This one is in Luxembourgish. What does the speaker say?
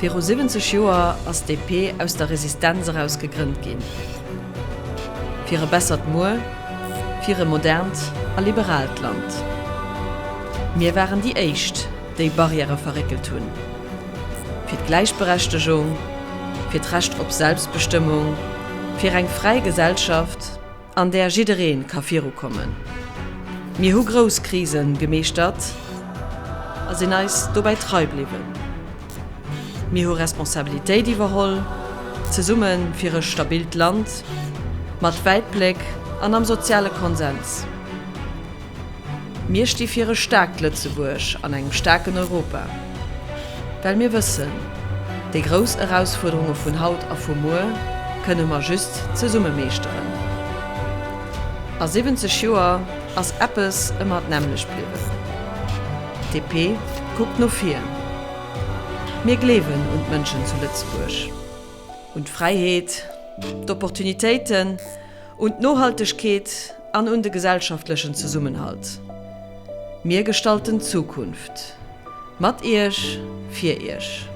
Viru 70 Joer ass d'DP aus der Resistenz eraus gegrënnt ginn. Fir e bessert Muer, fir e modernt a liberaalt Land. Mir waren déi éischt, déi Barrièrë verréckelt hunn. Fir d'Gläichberechtegung, fir d'Recht op Selbstbestëmmung, fir eng fräi Gesellschaft, an där jidderee ka virukommen. Mir hu grouss Krise gemeeschtert a sinn eis dobäi trei bliwwen. Mir hu Responsabilitéit iwwerholl, zesumme fir e stabilt Land, mat Wäitbléck an am soziale Konsens. Mir sti fir e staarkt Lëtzebuerg an engem staarken Europa, well mir wëssen, déi grouss Erausfuerderunge vun haut a vu muer kënne mer just zesumme meeschteren. A 70 Joer ass eppes ëmmer d'nämmlecht bliwwen, d'DP kuckt no vir. Mir gleewen un d'Mënschen zu Lëtzebuerg, un d'Fräiheet, d'Opportunitéiten, un d'Nohaltegkeet an un de gesellschaftlechen Zesummenhalt. Mir gestalten d'Zukunft. Mat Iech, fir Iech.